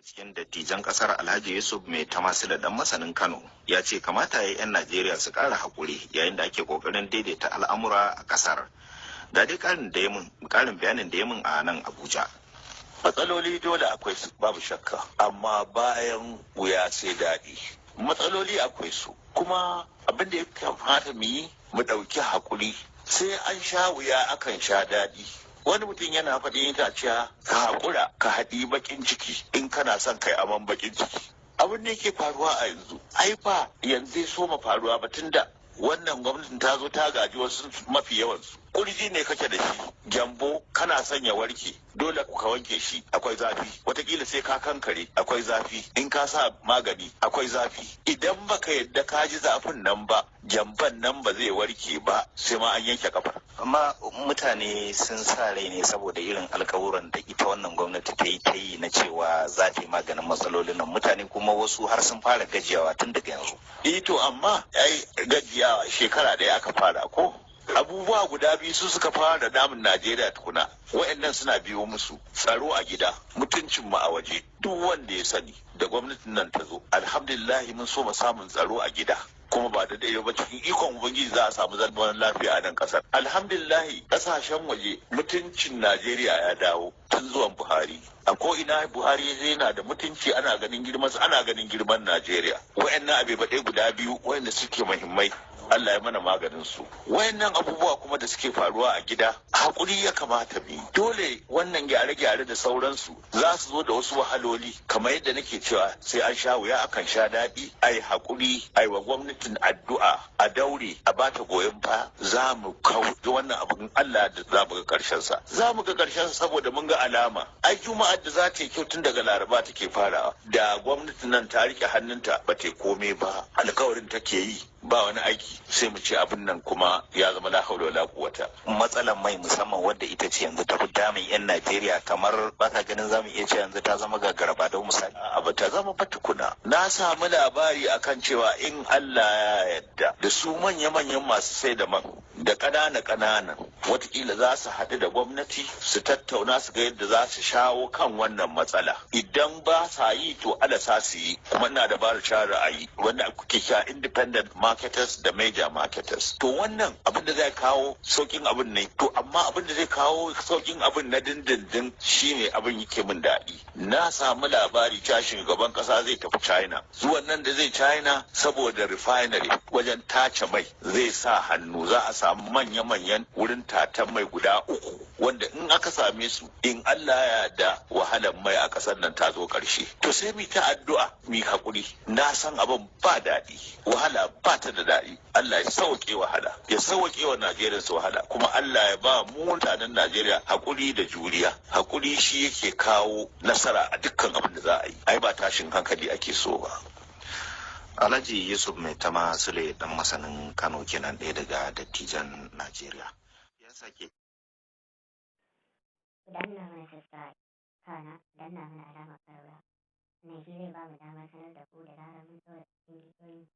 Cikin dattijan kasar, Alhaji Yusuf Mai Tamasila Dan Masanin Kano, ya ce kamata ya 'yan Najeriya su kara haƙuri yayin da ake kokarin daidaita al'amura a kasar. Da dai karin bayanin da ya mun a nan Abuja. Matsaloli dole akwai su, babu shakka, amma bayan wuya sai daɗi. Matsaloli akwai su, kuma abin da ya kamata mu yi, mu ɗauki haƙuri. Sai an sha wuya akan sha daɗi. Wani mutum yana faɗin yana cewa ka haƙura ka haɗi baƙin ciki in kana son kai aman baƙin ciki. Abin da yake faruwa a yanzu, ai ba yanzu ya soma faruwa ba, tunda wannan gwamnatin ta zo ta gaji wasu mafi yawansu. Kurji ne kake da shi, gyambo, kana son ya warke, dole ka wanke shi, akwai zafi. Watakila sai ka kankare, akwai zafi. In ka sa magani, akwai zafi. Idan baka yadda ka ji zafin nan ba, gyamban nan ba zai warke ba, sai ma an yanke kafar. Amma mutane sun sa rai ne saboda irin alkawuran da ita wannan gwamnati ta yi ta yi na cewa za ta yi maganin matsalolin nan. Mutane kuma wasu har sun fara gajiyawa tun daga yanzu. Eh, to amma ai gajiyawa shekara ɗaya aka fara ko? Abubuwa guda biyu su suka fara damun Najeriya tukuna, wayannan suna biyo musu: tsaro a gida, mutuncin mu a waje. Duk wanda ya sani, da gwamnatin nan ta zo, alhamdulillahi, mun so mu samun tsaro a gida, kuma ba da ɗaya ba, cikin ikon Ubangiji za a samu zaman lafiya a nan kasar. Alhamdulillahi, kasashen waje mutuncin Najeriya ya dawo tun zuwan Buhari. A ko ina Buhari yana da mutunci, ana ganin girman, ana ganin girman Najeriya. Wayannan abe baɗe guda biyu wayanda suke muhimmai, Allah ya mana maganin su. Wayannan abubuwa kuma da suke faruwa a gida, hakuri ya kamata mu. Dole wannan gyare-gyare da sauransu za su zo da wasu wahaloli. Kamar yadda nake cewa, sai an sha wuya akan sha daɗi. Ai hakuri, ai wa gwamnatin addu'a, a daure a bata goyon baya. Za mu kawo wannan abin, Allah da za mu ga karshen sa, za mu ga karshen sa, saboda mun ga alama. Ai Juma'ar da za ta yi kyau tun daga Laraba take farawa. Da gwamnatin nan ta rike hannunta, ba ta kome ba, alkawarin take yi, ba wani aiki, sai mu ce abin nan kuma ya zama la haula wala quwwata. Matsalar mai musamman, wadda ita ce yanzu ta fi damun yan Najeriya, kamar ba ka ganin zamu iya ce yanzu ta zama gagaraba don misali? A, ba ta zama ba tukuna. Na samu labari akan cewa in Allah ya yarda, da su manya-manyan masu sai da man da ƙanana ƙananan, watakila za su haɗu da gwamnati su tattauna, su ga yadda za su shawo kan wannan matsala. Idan ba sa yi, to alasa su yi. Kuma ina da ba da shawara a yi wanda kuke kira independent marketers da major marketers. To wannan abin da zai kawo saukin abin ne. To amma abin da zai kawo saukin abin na dindindin shine abin yake min daɗi. Na samu labari cewa shugaban ƙasa zai tafi China. Zuwan nan da zai China, saboda refinery, wajen tace mai, zai sa hannu. Za a samu manya-manyan wurin tatan mai guda uku, wanda in aka same su, in Allah ya da wahalar mai a ƙasar nan ta zo ƙarshe. To sai mu ta addu'a, mu haƙuri. Na san abin ba daɗi, wahala ba ta da daɗi. Allah ya sauke wahala, ya sauke wa Najeriya su wahala, kuma Allah ya ba mu mutanen Najeriya haƙuri da juriya. Haƙuri shi yake kawo nasara a dukkan abin da za a yi. Ai ba tashin hankali ake so ba. Alhaji Yusuf Mai Tama Sule Dan Masanin Kano kenan, ɗaya daga dattijan Najeriya. Ya sake Ku danna mana subscribe, kana danna mana alamar ƙararrawa. Wannan shi zai ba mu damar sanar da ku da zarar mun ɗora sabbin bidiyoyi.